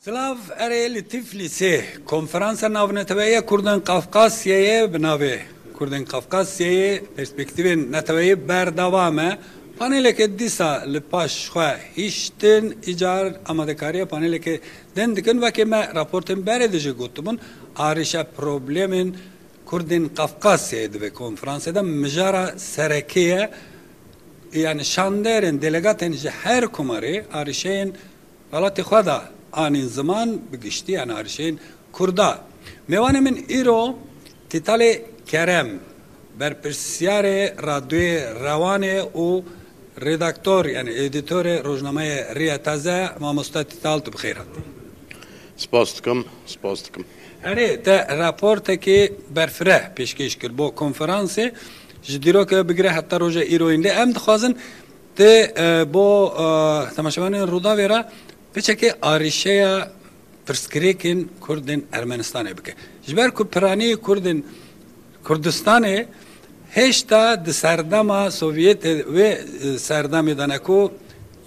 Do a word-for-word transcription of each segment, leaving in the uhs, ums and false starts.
Silav, erê li Tiflisê konferansa navneteweyî ya Kurdên Qafqasyayê bi navê Kurdên Qafqasyayê perspektîfên neteweyî berdewam e. Paneleke dîsa li paş xwe hiştin, îcar amadekariya paneleke din dikin. Wekî me raportên berê de jî gotibûn, arîşe problemên Kurdên Qafqasyayê di vê konferansê de mijara sereke ye. Yani şanderên, delegatên ji her komarê arîşeyên welatê xwe de anîn ziman, bi giştî, yani arîşeyên Kurda. Mêvanê min îro Tîtalê Kerem, berpirsiyarê Radyoyê Rewanê û redaktor, yani edîtorê rojnameyê Riya Taze, mamoste Tîtal, tu bi xêr hatî. Spas dikim, spas dikim. Erê, te raportekî berfireh pêşkêş kir bo konferansê. Ji dîroke bigire heta roja îroyîn. Lê em dixwazin te, e, bo, e, temaşevanên Rûdawê re piçekê arîşeya pirsgirêkên Kurdên Ermenistanê bike. Ji ber ku piranî Kurdên Kurdistanê hêşta di serdema Sovyetê, wê, e, serdemê de ne ku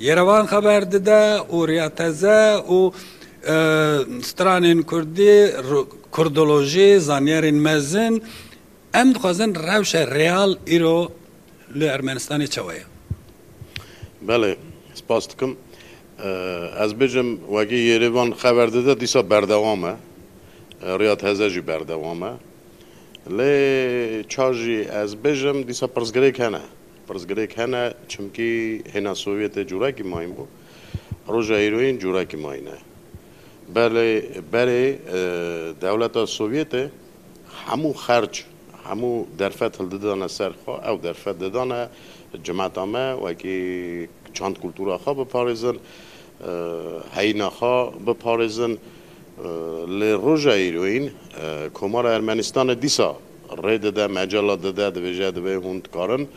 Yerevan xeber dide û Riya Teze û, e, stranên Kurdî, ru-, Kurdolojî, zanyerên mezin, em dixwazin rewşa real îro li Ermenistanê çawa ye? Belê, spas dikim. E, ez bêjim, wekî Yerevan xeber dide, dîsa berdewam e. E, Riya Teze jî berdewam e. Lê ça jî ez bêjim, dîsa pirsgirêk hene. Pirsgirêk hene, çimkî hêna Sovyetê cûrekî mayîn bû. Roja îroyîn cûrekî mayîn e. Belê, berê, e, dewleta Sovyetê hemû xerc, hemû derfet hildidane ser xwe, ew derfet didane cimeta me, wekî çand kultura xwe biparêzin, e, heyîna xwe biparêzin. E, lê roja îroyîn, e, Komara Ermenistanê dîsa rê dide, mecela dide, dibêje, divê hûn dikarin,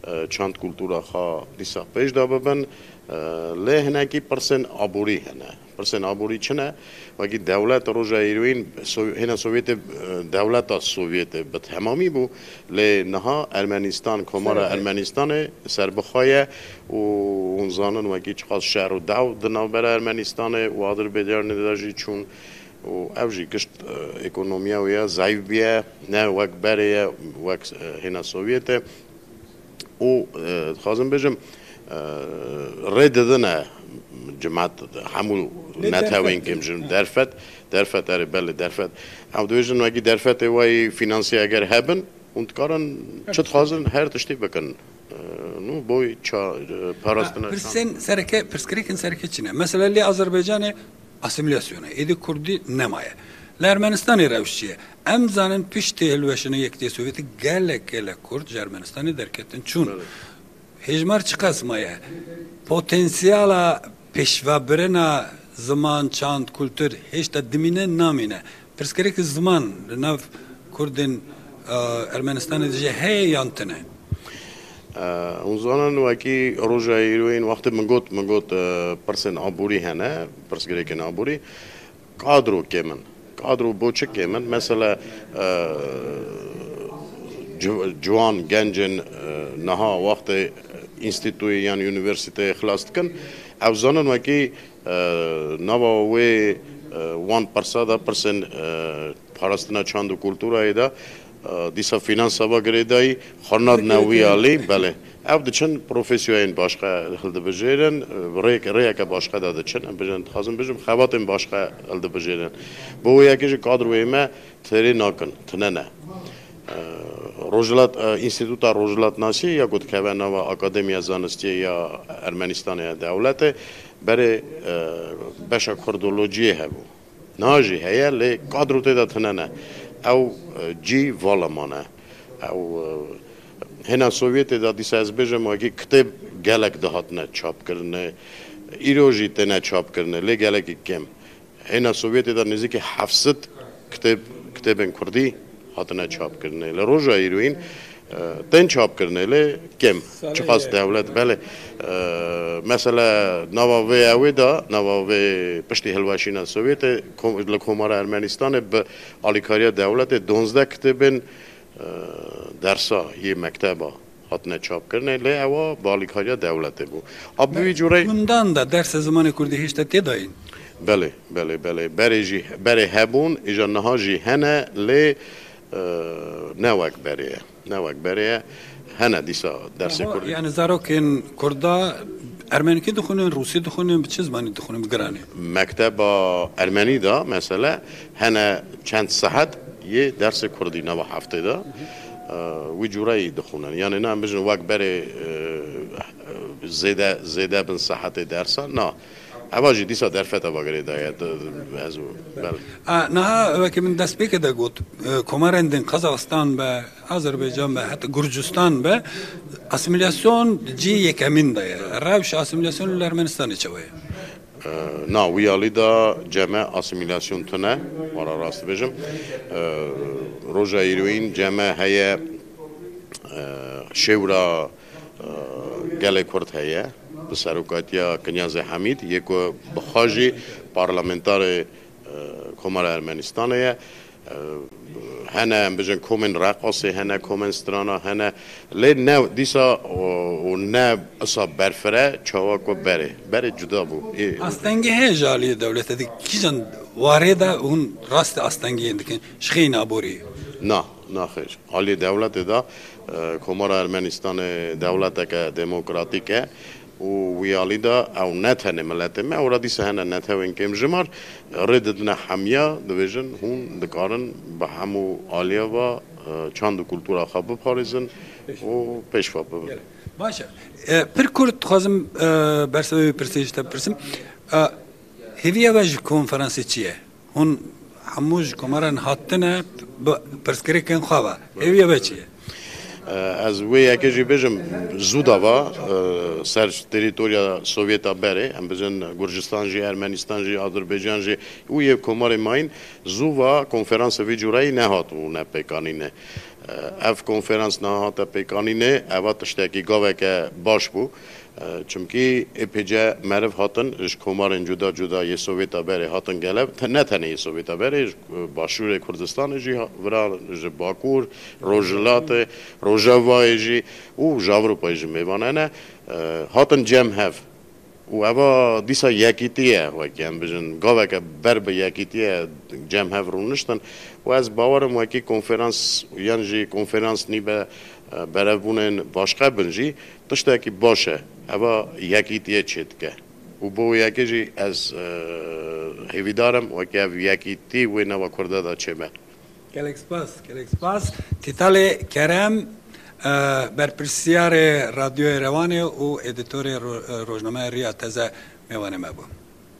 e, çand kultura xwe dîsa pêş de bibin. E, lê hinekî pirsên aborî hene. Pirsên aborî çi ne? Wekî dewlet roja îroyîn So-, hêna Sovyetê, e, dewleta Sovyetê bi temamî bû. Lê niha Ermenistan, Komara Ermenistanê serbixwe ye û hûn zanin wekî çiqas şer û dew di navbera Ermenistanê û Azerbaycanê de jî çûn û ev jî gişt, e, ekonomiya wê ye, zayîf bûye, ne wek berê ye, wek, e, hêna Sovyetê. Û, e, dixwazim bêjim, e, rê didine cimat hemû Lê netewên derfet kim jin derfet, derfet erê belê derfet. Ew dibêjin wekî derfetê wayî finansî eger hebin, hûn dikarin çi dixwazin her tiştî bikin. E, nû boy ça, e, parastina çand. Pirsên sereke, pirsgirêkên sereke çi ne? Mesela lê Azerbaycanê asîmîlasyona, êdî Kurdî nemaye. Li Ermenistanê rewş çi ye? Em zanin piştî hilweşîna Yekitiyê Sovyetî gelek, gelek Kurd ji Ermenistanê derketin çûn. Belê. Hêjmar çiqas maye? Potansiyala pêşvebirina ziman, çand, kultur hêşta dimîne, namîne? Pirsgirêk ziman li nav Kurdên, e, Ermenistanê de jî heye yan tune? E, hûn zanin wekî roja îroyîn wextê min got, min got, e, pirsên aborî hene, pirsgirêkên aborî. Kadro kêm in. Kadro bo çi kêm in? Mesela, e, ci-, ciwan, gencên, e, niha wextê înstîtûyê yan unîversîteyê xilas dikin, ew zanin wekî, e, nava wê, e, wan pirsa de pirsên, e, parastina çand û kulturayê de, e, dîsa finansa ve girêdayî, xwe nadine wî alî, belê. Ew diçin profesyonên başqe hildibijêrin, rêk-, rêyeke başqe de diçin. Em bijin, dixwazim bijim, xebatên başqe hildibijêrin. Bo wê yekê jî kadroyê me têrê nakin, tune ne. E, rojhilat, e, Înstîtuta Rojhilatnasiyê ya ku dikeve nava Akademiya Zanistiyê ya Ermenistanê ya dewletê, berê, e, beşa kurdolojiyê hebû. Niha jî heye, lê kadro tê de tune ne. Ew, e, cî vala mane. Ew, e, hêna Sovyetê de dîsa ez bêjim, wekî kitêb gelek dihatine çapkirinê. Îro jî têne çapkirinê, lê gelekî kêm. Hêna Sovyetê de nêzîkî heft sed kitêb, kitêbên kurdî hatine çapkirinê. Li roja îroyîn, e, tên çapkirinê lê kêm. Çiqas dewlet, belê. E, mesela nava vê ewê de, nava vê piştî hilweşîna Sovyetê, kom-, li Komara Ermenistanê bi alîkariya dewletê duwazdeh kitêbên, e, dersa yê mekteba hatine çapkirinê, lê ewa bi alîkariya dewletê bû. A bi vî cûreyî gundan de dersa zimanê kurdî hêşta tê dayîn? Belê, belê, belê. Berê jî, berê hebûn, îja niha jî hene, lê, e, ne wek berê ye. Ne wek berê ye. Hene dîsa dersê kurdî. Yani zarokên kurda ermenikî dixwînin, rûsî dixwînin, bi çi zimanî dixwînin, bi giranî? Mekteba ermenî de, mesela, hene çend saet yê dersê kurdî nava heftê de, e, wî cûreyî dixwînin. Yani ne em bijin wek berê, e, zêde, zêde bin saetê dersa, na. Eva jî dîsa derfeta bagirê daye, ez û, bel. A, niha wekî min destpêkê de got, e, komarên din Qazaxistan be, Azerbaycan be, heta Gurcistan be, asimilasyon cî yekemîn de ye. Rewşa asimilasyonê li Ermenistanê çawa ye? E, na, wî alî de ceme asimilasyon tune, wara rast bêjim. E, roja îroyîn ceme heye, e, şêwra, e, gelê Kurd heye, bi serokatiya Kinyazê Hemîd, yê ku bi xwe jî parlamentarê, e, Komara Ermenistanê ye. E, hene, em bijin, komên reqasê hene, komên strana hene. Lê ne, dîsa û, û ne isa berfire, çawa ku berê. Berê cuda bû. Ê, Astengî heye ji aliyê dewletê di kîjan warê de hûn rastî astengiyên dikin? Ji xêyî aborî? Na, naxêr. Aliyê dewletê de, e, Komara Ermenistanê dewleteke demokratîk e û wî alî de ew ne tenê miletê me, ewra dîsa hene netewên kêmjimar rê didine hemiya, dibêjin hûn dikarin bi hemû aliya ve, e, çand û kultura xwe biparêzin û pêş ve bibin. Baş e. E, pir kurt dixwazim, e, bersivê wî pirsê ji te bipirsim. E, hêviya we ji konferansê çi ye? Hûn hemû ji komaran hatine bi pirsgirêkên xwe ve. Hêviya we çi ye? E, ez wê yekê jî bêjim, zû da va, e, ser terîtorya Sovyeta berê, em bijin Gurcistan jî, Ermenistan jî, Azerbaycan jî û yê komarê mayîn, zû va konferansa vî cûreyî nehat û ne pêkanîne. E, ev konferans niha hate pêkanîne, eva tiştekî gaveke baş bû. E, çimkî ê pê ce meriv hatin ji komarên cuda cuda yê Sovyeta berê hatin gelev, te-, ne tenê yê Sovyeta berê, ji, e, başûrê Kurdistanê jî ha-, vira, ji Bakur, Rojhilatê, Rojavayê jî û ji Ewropayê jî mêvan hene, e, hatin cem hev. Û eva dîsa yekîtî ye, wekî em bijin, gaveke ber bi yekîtî ye cem hev rûniştin. Û ez bawer im wekî konferans yan jî konferans nîbe, e, berevbûnên başqe bin jî tiştekî baş e. Eva yekîtiyê çêdike. Û bo yekê jî ez, e, hêvîdar im wekî ev yekîtî wê nava Kurda de çêbe. Gelek spas, gelek spas. Tîtalê Kerem, e, berpirsiyarê Radyoyê Rewanê û edîtorê ro-, e, rojnameya Riya Teze mêvanê me bû.